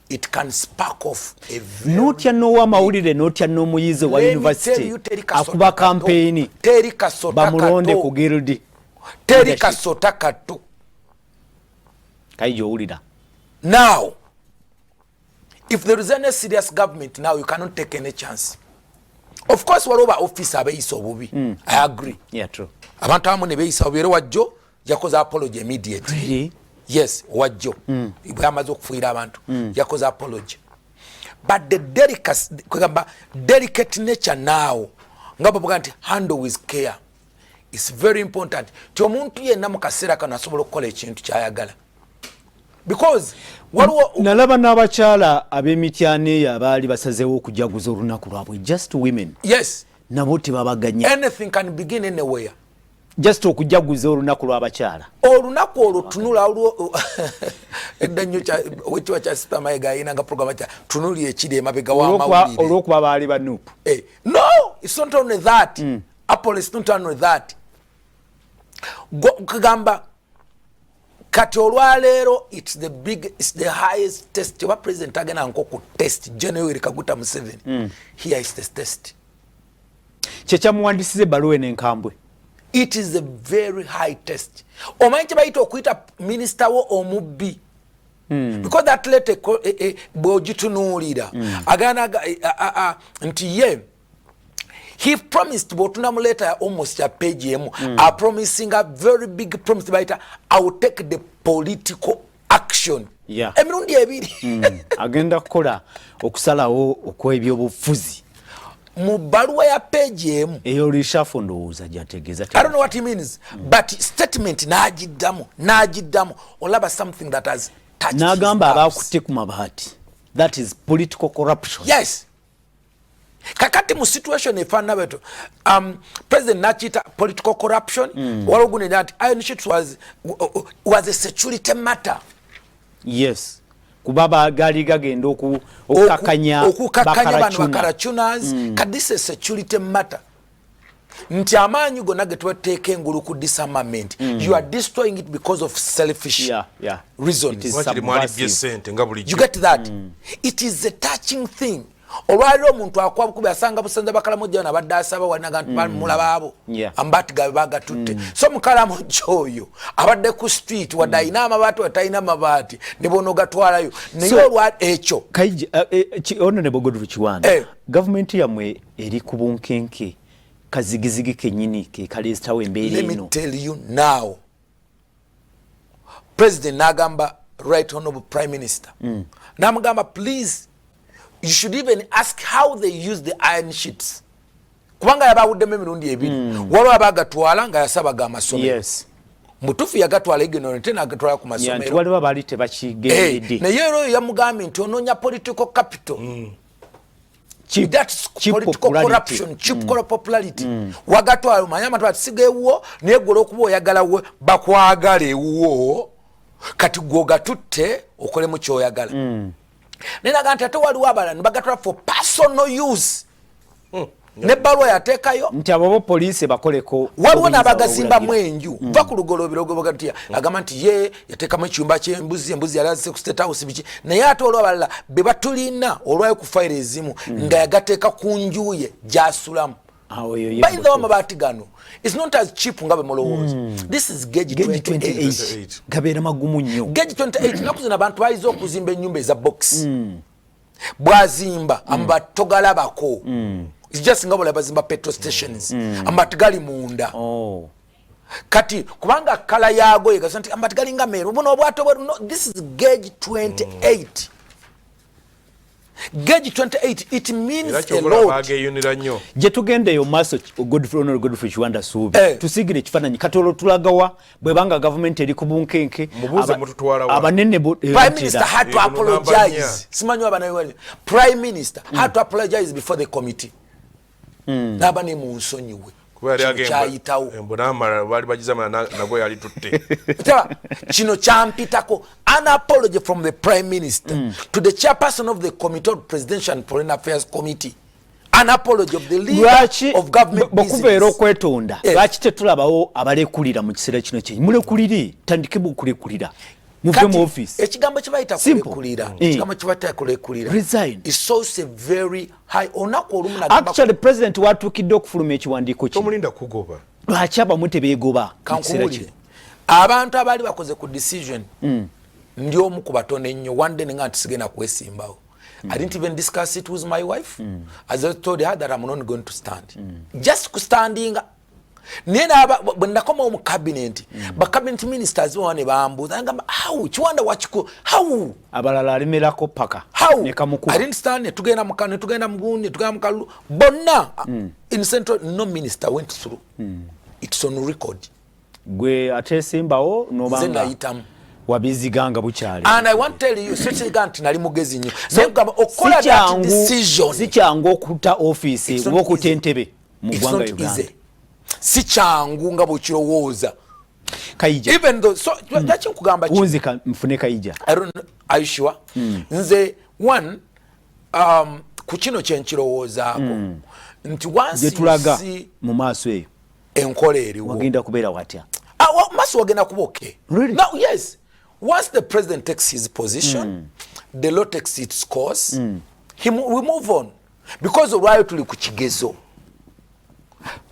it can spark off a very N'otya n'owamawulire, n'otya n'omuyizi wa Let me tell university you, teri kasota akuba kato. Kampeyini Teri kasota bamulonde kato. ku guild Teri leadership. Kasota kato. Kaija owulira. Now, if there is any serious government now, you cannot take any chance. Of course waliwo ba office abeeyisa obubi, I agree. Yeah, true. Abantu abamu ne beeyisa obubi, era wajjo yakoze apology immediate. Really? Yes, wajjo bwe amaze okufuira abantu yakoze apology, but the delicacy, kwegamba delicate nature now, nga bavuga nti handle with care is very important, ti omuntu yenna mu kaseera kano asobola okukola ekintu kyayagala because waliwo Nalaba n'abakyala ab'emityano eyo abaali basazeewo okujaguza olunaku lwabwe, just women, nabo tebabaganya. Anything can begin anywhere. Just okujaguza olunaku lw'abakyala. Olunaku olwo tunula olwo edda nnyo wekiba kya sitamayiga ayinanga program kya tunuli ekiri emabega w'amawulire. Olw'okuba baali ba NUP. Eh, no, it's not only that. Apple, it's not only that. Kugamba kati olwaleero it's the big, it's the highest test. Oba president agenda nko ku test General Yoweri Kaguta Museveni, here is the test. Kyekyamuwandisiza ebbaluwa eno enkambwe. It is a very high test. Omanyi kye bayita okuyita minisita wo omubbi? Because that letter bw'ogitunuulira agana nti ye he promised, bw'otuna mu letter ya almost ya page emu, apromising a very big promise bayita "I will take the political action" emirundi ebiri. Agenda kukola okusalawo okw'ebyobufuzi. Mu bbaluwa ya page emu. Eyo reshuffle ndowooza gyategeeza. I don't know what he means, but statement n'agiddamu n'agiddamu, olaba something that has touched his N'agamba nerves. abakutte ku mabaati, that is political corruption. Yes, kakati mu situation efaanana bwetyo, president nakiyita political corruption. Waliwo gundi nti iron sheets was a security matter. Yes, kuba bagaali gagenda okukakanya okukakanya bano bakaracunas. Bakaracunas. Kati this is a security matter nti amaanyi gonna ge tubateeka engulu ku disarmament, you are destroying it because of selfish reasons. It is Wakiri mwalibbye subversive. Sente nga bulijjo. You get that? It is a touching thing. Olwaliro omuntu akuba bukubi asanga busanza bakalamojja nabadde asaba walinaga nti mulaba abo amabaati gabe bagatutte. So mukalamojja oyo abadde ku street, wadde alina amabaati wadde talina amabaati, ne bonogatwalayo naye olwa ekyo. Kaija, Honorable Godfrey Kiwanda, gavumenti yammwe eri ku bunkenke, kazigizigi kennyini ke kaleetawo embeera Let me eno. Tell you now, president n'agamba right honorable prime minister, n'amugamba, "Please, you should even ask how they use the iron sheets," kubanga yabawuddemu emirundi ebiri. Waliwo abagatwala nga yasabaga amasomero. Mutuufu, yagatwala ignorant n'agatwala ku Yeah, nti masomero. waliwo abaali Eh, tebakigendedde. Naye era oyo yamugambye nti onoonya political capital. That's Cheap political popularity. corruption, cheap popularity. Wagatwala omanye abantu bati siga ewuwo, naye gwe olwokuba oyagala we bakwagala ewuwo, kati gwe ogatutte okolemu kyoyagala. Naye naga nti ate waliwo abalala nebagatwala for personal use, nebbaluwa yateekayo. Nti abo bo poliisi bakoleko Waliwo obuyinza n'abagazimbamu obulagira. enju. Va ku lugolobiro nti agamba nti ye yateekamu ekiyumba kyembuzi, embuzi yali azise ku State House biki, naye ate olwo abalala be batulina olwayo ku fayiro ezimu nga yagateeka ku nju ye gyasulamu. Awo eyo ye By the way, mutuufu. Amabaati gano is not as cheap nga bwe mulowooza. This is gauge Gauge 28. 28 gabeera magumu nnyo. Gauge 28, naku zino abantu bayize okuzimba ennyumba eza box. Bwazimba amabaati togalabako. It's just nga bwala bazimba petrol stations, amabaati gali munda. Oh. Kati kubanga kala yaago yegasa nti amabaati galinga meeru, buno obwato bweru. No, this is gauge 28. Gauge 28, it means a lot. Gye tugenda eyo maaso, Godfrey, Godfrey Kiwanda Suubi, eh. Tusigire ekifaananyi kati olwo tulagawa bwebanga gavumenti eri ku bunkenke? Abanene. Prime Minister had to apologize. Simanyi abana, Prime Minister had to apologize before the committee. Naba ne munsonyiwe, kyayitawo. Nagwo yali tutte. Kino kyampitako. An apology from the Prime Minister to the chairperson of the Committee of Presidential and Foreign Affairs Committee, an apology of the leader of government. Bwekubeera okwetonda, lwaki tetulabawo abalekulira mu kiseera kino? Kye mulekulire, tandike bukulekulira, muve mu office. Ekigambo kibayita kulekulira, ekigambo kibayita kulekulira resign is also very high. Olunaku olumu actually president watuukidde okufuluma ekiwandiiko kino. Tomulinda kugoba. Lwaki abamu tebeegoba? Kankubuulire, abantu abaali bakoze ku decision, ndi omu ku batono ennyo. One day nenga nti sigenda kwesimbawo. I didn't even discuss it with my wife. As I told her that I'm not going to stand. Just kustandinga. Naye bwe nakomawo mu cabinet, ba cabinet ministers bawa ne bambuuza, ngamba, "How, Kiwanda, wakiko how?" Abalala alemerako paka. How I didn't stand. Netugenda mu netugenda mu gundi, netugenda mu kalulu bonna. In central, no minister went through. It's on record. Gwe atesimbawo nobanga nayitamu. Wabiziganga bukyali. And I want to tell you, sikiga nti nali mugezi nnyo, naye kugamba okukola that decision si kyangu okuta office oba okuta entebe mu ggwanga Uganda. Si kyangu nga bwekirowooza. Kaija. Even though, so lwaki nkugamba? Wunzika nfune Kaija. I don't know, are you sure? Nze one, ku kino kyenkirowoozaako nti once tulaga mu maaso eyo enkola eriwo wagenda kubeera watya? Ah, maaso wagenda kuba okay. Really? Now, yes, once the president takes his position, the law takes its course. We move on because olwayo tuli ku kigezo.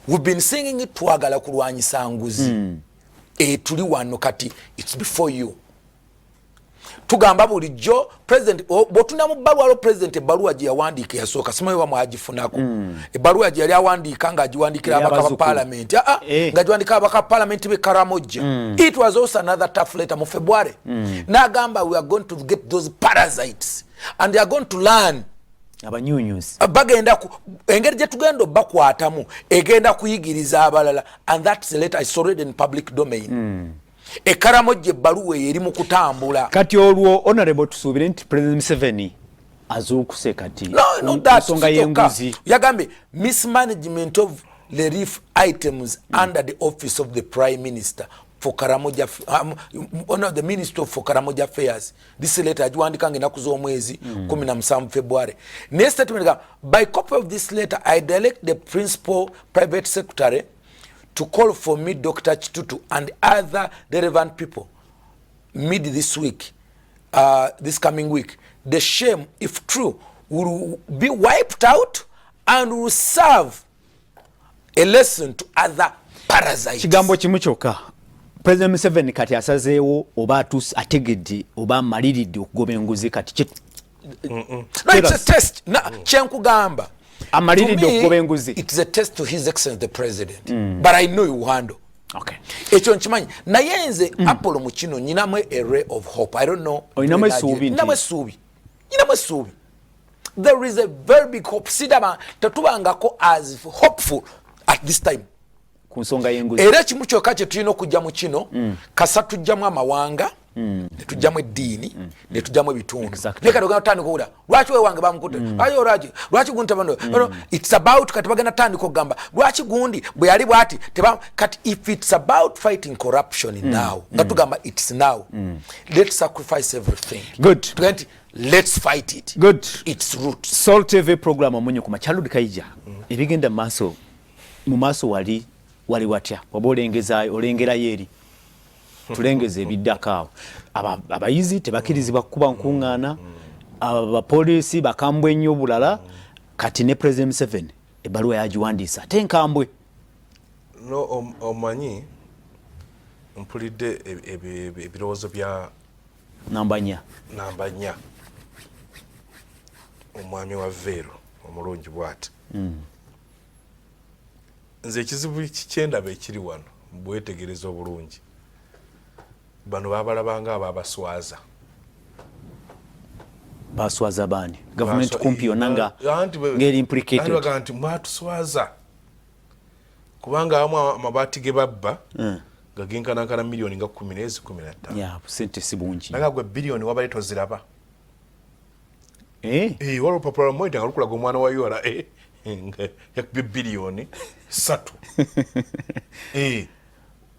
We've been singing it, twagala kulwanyisa nguzi. E, tuli wano kati, it's before you. Tugamba bulijjo president, bwotunda mu bbaluwa lwo president, ebbaluwa gye yawandiika eyasooka, simanyi oba mwagifunako, ebbaluwa gye yali awandiika ng'agiwandiikira ababaka ba parliament, aa, ng'agiwandiikira ababaka ba parliament b'e Karamojja. It was also another tough letter mu February. N'agamba, "We are going to get those parasites and they are going to learn." Abanyunyusi. Bagenda engeri gye tugenda obakwatamu egenda kuyigiriza abalala. And that's letter is already in public domain. Ekaramojja ebbaluwa eyo eri mu kutambula. Kati olwo, honorable, tusuubire nti President Museveni azuukuse kati No, no, nsonga y'enguzi? Yagambye mismanagement of relief items under the office of the Prime Minister for Karamoja, no, the Minister for Karamoja Affairs. This letter agiwandika nga ennaku z'omwezi 17 February. Naye statement ga, "By copy of this letter, I direct the principal private secretary to call for me Dr. Kitutu and other relevant people mid this week, this coming week. The shame, if true, will be wiped out and will serve a lesson to other parasites." Kigambo kimu kyokka, President Museveni kati asazeewo oba atuuse, ategedde oba amaliridde okugoba enguzi kati? No, it's a test. Kyenkugamba, amaliridde okugoba enguzi. It's a test to His Excellence the President, but I know you handle. Ekyo nkimanyi, naye nze Apollo, mu kino nyinamu a ray of hope. I don't know. Olinamu essuubi? Nyinamu essuubi, nyinamu essuubi. There is a very big hope. Sidaba tetubangako as hopeful at this time ku nsonga y'enguzi. Era ekimu kyokka kye tulina okujja mu kino, kasa tujjamu amawanga, ne tujjamu eddiini, ne tujjamu ebitundu. Naye kati ogenda tutandika owulira, lwaki wewange bamukutte? Lwaki, lwaki, lwaki gundi tebano? It's about, kati bagenda tutandika okugamba lwaki gundi bwe yali bwati kati if it's about fighting corruption now, nga tugamba it's now, let's sacrifice everything. Good. Tugende nti let's fight it. Good. Its roots. Salt TV program Omunyo ku Machalud. Kaija, ebigenda mu maaso, mu maaso wali wali watya? Oba olengezayo, olengerayo eri, tulengeza ebiddako awo. Abayizi tebakkirizibwa kukuba nkuŋŋaana, abapoliisi bakambwe nnyo bulala. Kati ne President Museveni ebbaluwa yagiwandiisa ate nkambwe. No, omanyi mpulidde ebirowoozo bya namba 4. Namba 4, omwami wa veero omulungi bwati. Nze ekizibu kyendaba ekiri wano, bwetegereza obulungi, bano babalabanga ababaswaza. Baswaza baani? Gavumenti kumpi yonna nga ngeri implicated. Nti mwatuswaza kubanga abamu amabaati ge babba nga genkanankana miliyoni nga 10 nezi 15. Yeah, sente si bungi. Naga gwe biliyoni wabale toziraba. Eh, waliwo olupapula lwa Monitor nga lukulaga omwana wa URA nga yakubye biliyoni 3.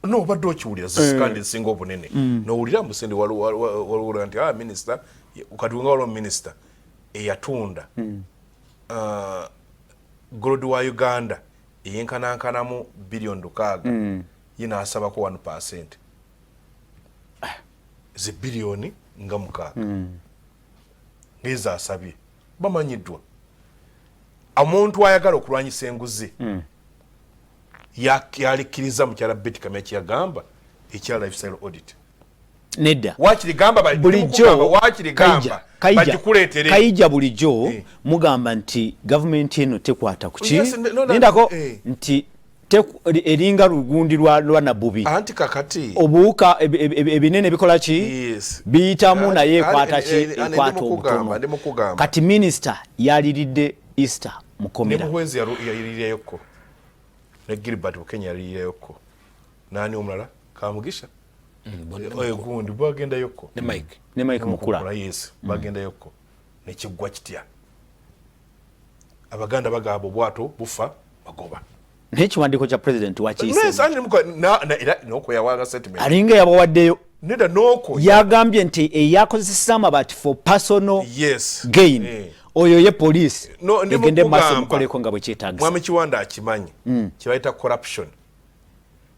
No, obadde okiwulira zisikandi ezisinga obunene, nowulira musende waliwo nti ah, minisita kati nga waliwo minisita eyatunda gold wa Uganda eyenkanankanamu biliyoni 6, ye n'asabako 1%, ze biliyoni nga 6 ngezo asabye. Bamanyiddwa. Omuntu ayagala okulwanyisa enguzi yalikkiriza mukyala Betty Kamya kyeyagamba ekya lifestyle audit. Nedda. Wakiri gamba bulijjo wakiri gamba bagikuleetere. Kaija, bulijjo mugamba nti gavumenti eno tekwata kuki. Yes, no, nindako nti eringa lugundi lwa nabubi. Anti kakati obuwuka ebinene bikola ki? Biyitamu, naye ekwata ki? Ekwata ndimukugamba, obutono. Ndimukugamba. Kati minisita yaliridde Easter ne mukomera. Muhwezi yalirirayokko, ne Gilbert Bukenya yalirirayokko, nani omulala, Kamugisha, oyo gundi bagendayokko. Ne Mike. Ne Mike Mukula. Yes, bagendayokko nekiggwa kitya? Abaganda bagamba obwato bufa magoba. Naye ekiwandiiko kya president wakiyise? Yes, ani era noko yawanga statement. Alinga yabawaddeyo. Nedda, noko yagambye nti eyakozesa amabaati for personal gain, oyo ye poliisi No, ndi egende maaso mukugamba. mukoleko nga bwe kyetaagisa. Mwami Kiwanda akimanyi kyebayita corruption,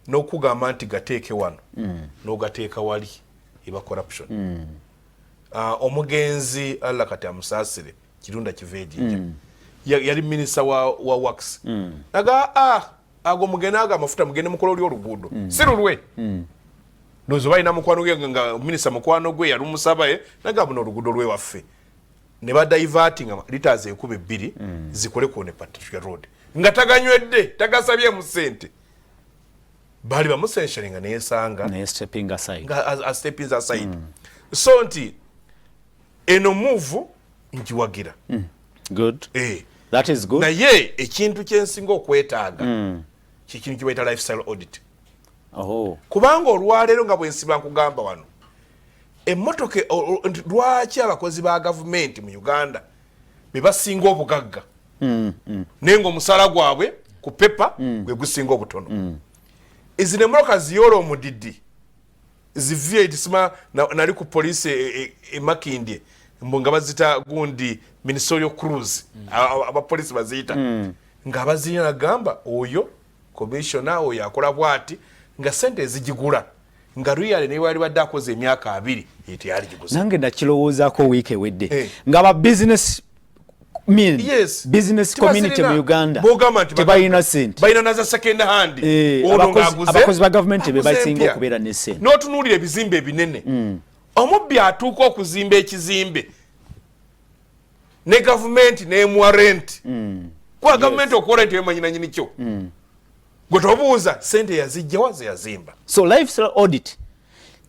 n'okugamba nti gateeke wano n'ogateeka wali eba corruption. Omugenzi, Allah kati amusaasire, Kirunda Kivejinja, yali minisita wa works, naga ago mugende, ago amafuta mugende mukola oli oluguudo si lulwe. Ndowooza balina mukwano gwe nga minisita mukwano gwe yalumusaba ye, naga buno oluguudo lwewaffe, ne badivertinga litres 2000 zikole ku ne particular road nga taganywedde, tagasabyemu ssente, baali bamucensuringa neyesanga naye stepping aside. Nga stepping aside. So nti eno move ngiwagira. Good. That is good. Naye ekintu kyensinga okwetaaga kyekintu kibaita lifestyle audit. Kubanga olwaleero nga bwensiba nkugamba wano emmotoka nti lwaki abakozi ba gavumenti mu Uganda be basinga obugagga, naye nga omusaala gwabwe ku pepa gwe gusinga obutono? Ezino emmotoka ziyoola omudidi zi V8 sima nali ku poliisi e Makindye mbu nga bazita gundi ministerial cruise, abapoliisi baziyita nga bazirina, nagamba oyo commissioner oyo akola bwati nga sente ezigigula nga really naye wali badde akoze emyaka 20 ye teyaligiguze. Nange nakirowoozaako wiiki ewedde nga ba business men, business community mu Uganda Bw'ogamba nti tebalina sente. Balina naza second hand. Ono ng'aguze abakozi ba gavumenti be aguze basinga empya. okubeera ne sente. N'otunuulira ebizimbe ebinene, omubbi atuuka okuzimba ekizimbe ne gavumenti nemuwa rent, kuba gavumenti okuwa rent emanyi nanyini kyo. Gwe tobuuza sente yazijjawa zeyazimba. So lifestyle audit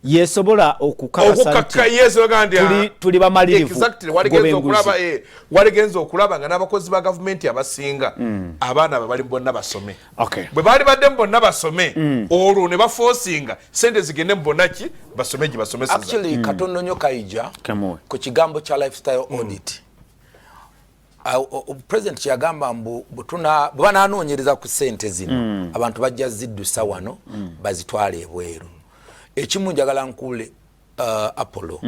yesobola okukakasa okukakka nti yes, oga nti tuli bamalirivu Exactly. kugoba Waligenza enguzi. okulaba waligenza okulaba nga n'abakozi ba gavumenti abasinga abaana be bali bonna basome. Bwe baali badde mu bonna basome, olwo ne baforcinga sente zigende mu bonna ki basome gye basomeseza. Actually, katono nnyo, Kaija, Come on. ku kigambo kya lifestyle audit. President kyeyagamba mbu bwe banaanoonyereza ku ssente zino, abantu bajja ziddusa wano bazitwale ebweru. Ekimu njagala nkule Apollo,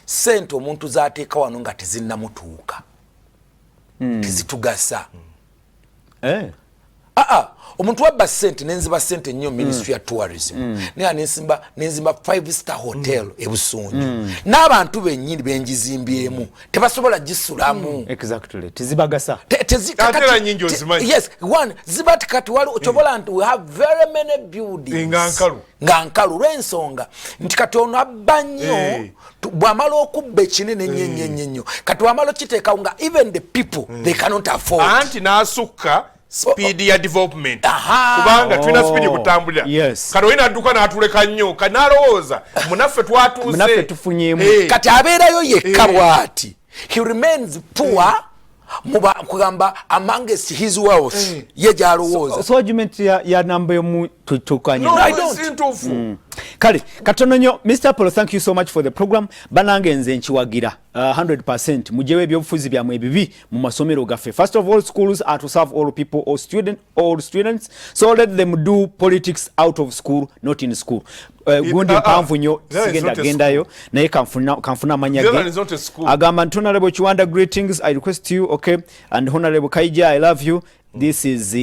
ssente omuntu zateeka wano nga tezinnamutuuka tezitugasa. Aa, omuntu wabba sente, nenziba sente nnyo ministry ya tourism, naye nenzimba five star hotel ebusunju, n'abantu bennyini benjizimbyemu tebasobola gisulamu. Exactly, tezibagasa. Ate era nnyingi ozimanyi. Yes, one ziba ti kati wali kyobola nti we have very many buildings Nga nkalu. Nga nkalu lw'ensonga nti kati ono abba nnyo, bw'amala okubba ekinene ennyo ennyo ennyo ennyo, kati bw'amala okiteekawo nga even the people they cannot afford. Anti n'asukka speed ya development. Kubanga tulina speed kutambulira. Kati olina adduka n'atuleka nnyo, kati n'alowooza munaffe twatuuse. Munaffe tufunyeemu. Kati abeerayo yekka bw'ati. He remains poor. Muba kugamba amongst his wealth ye gyalowooza. So argument ya namba yomu tukanye. No, I don't. Si ntuufu. Kale katono nnyo. Mr Apollo, thank you so much for the program. Banange, nze nkiwagira 100%. Mujewo ebyobufuzi byammwe ebibi mu masomero gaffe. First of all, schools are to serve all people, all students, so let them do politics out of school, not in school. Gundi mpanvu nnyo, sigenda gendayo, naye kanfuna amanya ge. Agamba nti, "Honorable Kiwanda, greetings. I request you, okay, and Honorable Kaija, I love you. This is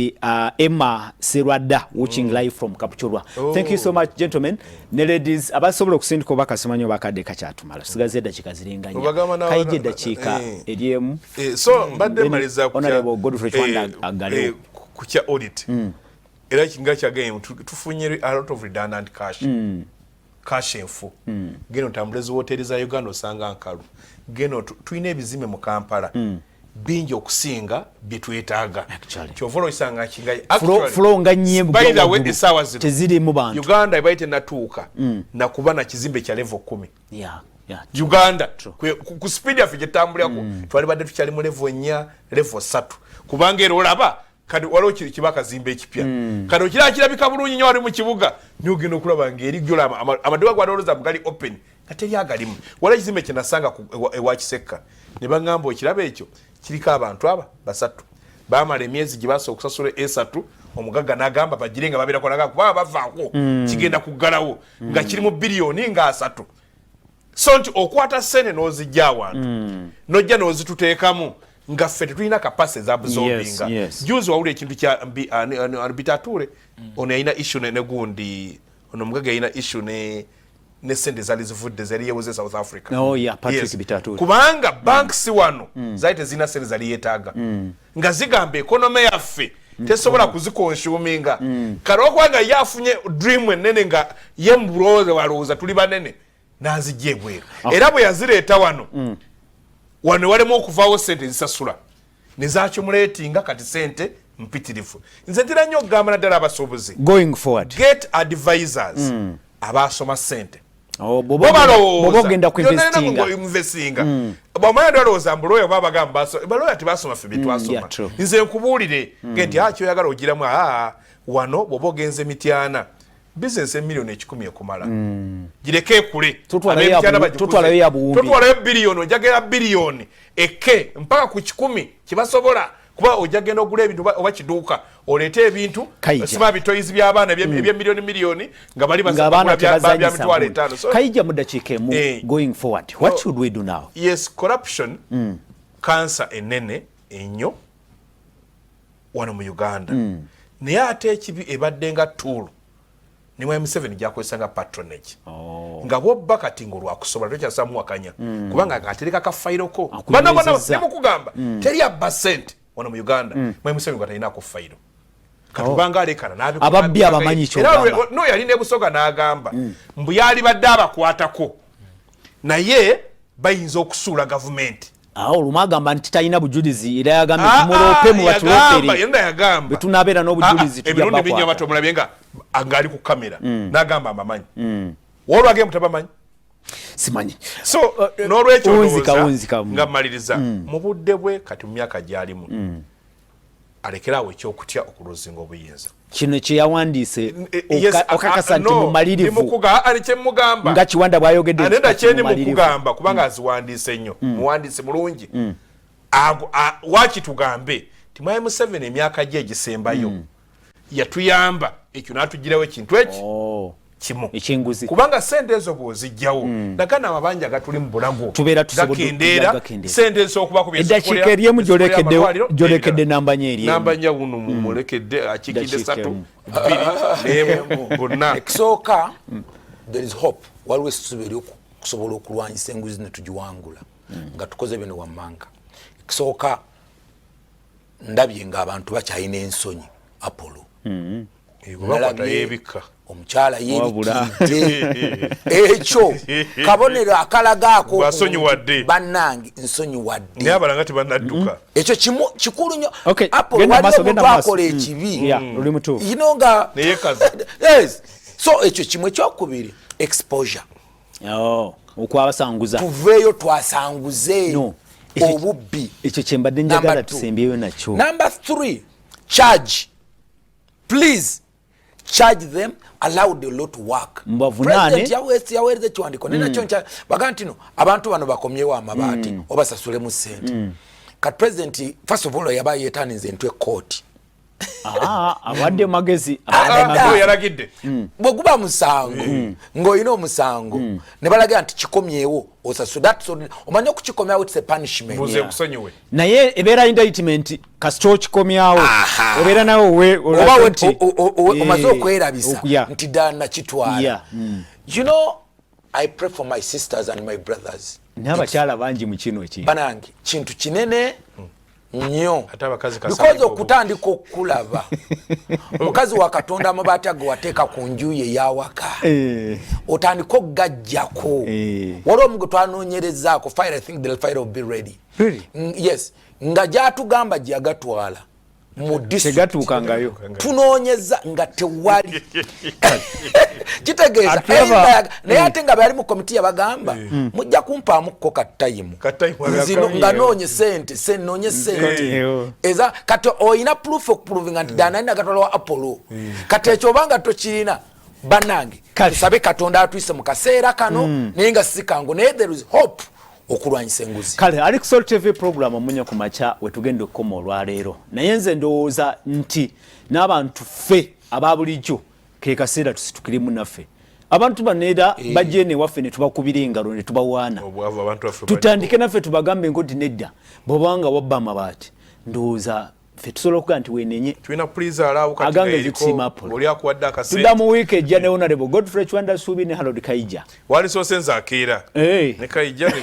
Emma Serwada watching live from Kapchorwa." Oh. Thank you so much, gentlemen ne ladies abasobola okusindika obubaka. Simanyi obakadde kakyatuma, sigaze eddakiika ziringa nnya. Kaija, eddakiika eryemu. So mbadde maliza. Honorable Godfrey Kiwanda aggalewo. Ku kya audit, era nga kyagambye, tufunye a lot of redundant cash, cash enfu. Genda otambule zi hoteri za Uganda, osanga nkalu. Genda tulina ebizimbe mu Kampala bingi okusinga byetwetaaga. Kyova olwosanga Floor nga nye. Essaawa zino tezirimu bantu. Uganda ebaali tenatuuka nakuba na kizimbe kya level 10. Uganda ku speed yaffe gyetambulirako, twalibadde tukyali mu level 4, level 3, kubanga era olaba kati waliwo kiba akazimba ekipya, kati okiraba kirabika bulungi nnyo wali mu kibuga, naye ogenda okulaba ngaeri gyolaba amaduuka gwadolooza gali open nga teri agalimu. Waliwo ekizimbe kyenasanga ewa Kisekka ne baŋŋamba, "Okiraba ekyo kiriko abantu aba basatu, bamala emyezi gye basobola okusasula esatu, omugagga n'agamba bagire nga babeerako, nagamba kubanga bavaako kigenda kuggalawo," nga kiri mu biliyoni nga 30. So nti okwata sente n'ozijja awantu, nojja n'ozituteekamu nga ffe tetulina capacity ezabsorbinga. Juzi wawulira ekintu kya Bitature, ono yalina issue ne gundi, ono omugagga yalina issue ne sente zali zivudde zali yewoze South Africa. Oh, yeah, Patrick Bitature. Kubanga banks wano zali tezirina sente zali yeetaaga, nga zigamba economy yaffe tesobola kuziconsuminga. Kale olwokubanga ye afunye dream enene, nga ye mubulowooza walowooza tuli banene, n'azijja ebweru. Era bwe yazireeta wano, wano walemu okuvaawo sente zisasula nezaccumulatinga, kati sente mpitirivu. Nze ntera nnyo okugamba naddala abasuubuzi, Going forward, get advisors abasoma sente. Oh, bw'oba ogenda kuinvestinga. Investinga, bwamanya ndalowooza mbu lawyer, babagamba balawyer tebasoma, ffe byetwasoma. Nze nkubuulire ge nti kyoyagala ogiramu, aa wano bw'oba ogenze Mityana, bizinesi emiliyoni 100 ekumala, gireke ekule. Totwalayo Ab'Emityana bagikuze. Totwalayo ya buwumbi. Totwalayo biliyoni, ojagera biliyoni eke mpaka ku 100 kibasobola, kuba ojja genda ogula ebintu oba kiduuka oleete ebintu. Kaija. Sima bitoyizi by'abaana ebyemiliyoni miliyoni nga bali ng'abaana bagula bya tebazanyisa 50,000. Gundi. So, Kaija, mu ddakiika emu, going forward, what should we do now? Yes, corruption cancer enene ennyo wano mu Uganda, naye ate ekibi ebadde nga tool ne mwami Museveni gyakozesa nga patronage. Oh. Nga bwobba kati ngaolwakusobola tokyasamuwakanya, kubanga atereka kafayiro ko. Akunywezezza. Nemukugamba teri abba sente wano mu Uganda mwami Museveni nga talinako fayiro. Kati kubanga alekana Ababbi abamanyi Era ky'ogamba. No yali ne Busoga n'agamba mbu yalibadde abakwatako, naye bayinza okusuula gavumenti. Awo olumu agamba nti talina bujulizi, era yagambye Ah, tumuloope mu yagamba, batulopere. Yenda yagamba. Bwe tunaabeera n'obujulizi, tujja Emirundi mingi bakwata. abantu omulabye nga ng'ali ku kamera n'agamba abamanyi, wolwage mutabamanyi. Simanyi. So n'olwekyo Wunzika, ndowooza wunzika. nga mmaliriza, mu budde bwe kati, mu myaka gy'alimu, alekeraawo ekyokutya okulosinga obuyinza. Kino kye yawandiise, Yes, okakasa nti no, mumalirivu? Kyemugamba Nga Kiwanda bw'ayogedde nti anenda kati kyendi mumalirivu. mukugamba, kubanga aziwandiise nnyo, muwandiisi mulungi. Waaki tugambe ti mwami Museveni emyaka gye egisembayo yatuyamba ekyo n'atugirawo ekintu eki Oh, kimu, ekyenguzi. Kubanga sente ezo bw'ozijjawo, nagana amabanja gatuli mu bulago Tubeera tusobodde gakendeera. gakendeera. Sente ezisobola Eddakiika eryemu gyolekedde namba nya eryemu. Namba nnya wuno mulekedde akiikidde Eddakiika satu, emu. bbiri n'emu bonna. Ekisooka, there is hope, waliwo essuubi eryokusobola okulwanyisa enguzi ne tugiwangula nga tukoze bino wammanga. Ekisooka, ndabye ng'abantu bakyalina ensonyi, Apollo. Bakwata yeebikka. Omukyala Wabula. yeebikkiridde, ekyo kabonero akalagaako Bw'asonyiwadde. Bannange, nsonyiwadde. Naye abalanga tebannadduka. Ekyo kimu kikulu nnyo. Okay, Apollo, genda waliwo maaso, genda omuntu maaso. akola ekibi. Yeah, oli mutuufu. You know nga Neyekaza. Yes, so ekyo kimu. Ekyokubiri, exposure. Oh, okwabasanguza. Tuveeyo twasanguze. No. Obubbi. Ekyo kyembadde njagala tusembyeyo nakyo. Number three, charge, please charge them, allow the law to work. Mbavunaane. President yaweereza ekiwandiiko nenakyo baga nti no, abantu bano bakomyewo amabaati obasasulemu sente. Kati president, first of all, yaba yetaninze into ekooti. Ah, awadde magezi. Ah, yalagidde. Bwe guba musango, ng'olina omusango ne balagira nti kikomyewo osasule. Omanyi okukikomyawo, it's a punishment. Mbuze kusonyiwe. Naye ebeera indictment kasita okikomyawo, obeera nawe. Oba omaze okwerabisa nti ddala nakitwala. I pray for my sisters and my brothers. N'abakyala bangi mu kino ekintu. Banange, kintu kinene nnyo. Ate abakazi because okutandika okulaba mukazi wa Katonda, amabaati ago wateeka ku nju ye eyawaka, otandika okugajjako. Waliwo omu gwe twanoonyerezaako file, I think the file will be ready. Really? Yes, nga gyatugamba gyagatwala mu district. Tegatuukangayo. Tunoonyeza nga tewali. Kitegeeza naye ate nga bali mu komiti yabagamba, mujja kumpaamukko katayimu. Katayimu. Nzino nga noonye sente, noonye sente eza. Kati oyina proof okuprovinga nti ddala nali nagatwala wa Apollo. Kati ekyo obanga tokirina, bannange, tusabe Katonda atuyise mu kaseera kano, naye nga si kangu, naye there is hope okulwanyisa enguzi. Kale, Alixol TV program Omunyo ku Makya, wetugenda okukoma olwaleero, naye nze ndowooza nti n'abantu ffe aba bulijjo ke kaseera tusitukiremu naffe. Abantu bano era bajje newaffe ne tubakubira engalo ne tubawaana. Obwavu abantu baffe. Tutandike naffe tubagambe nti nedda, bw'obanga wabba amabaati, ndowooza ffe tusobola okugaa nti wenenye. Tulina puliza kati. Agange zikusiima Apollo. Oli akuwadde akasente. Tudda mu wiiki ejja ne Honorable Godfrey Chwanda Suubi ne Harold Kaija. Walisoose nze akeera ne Kaija.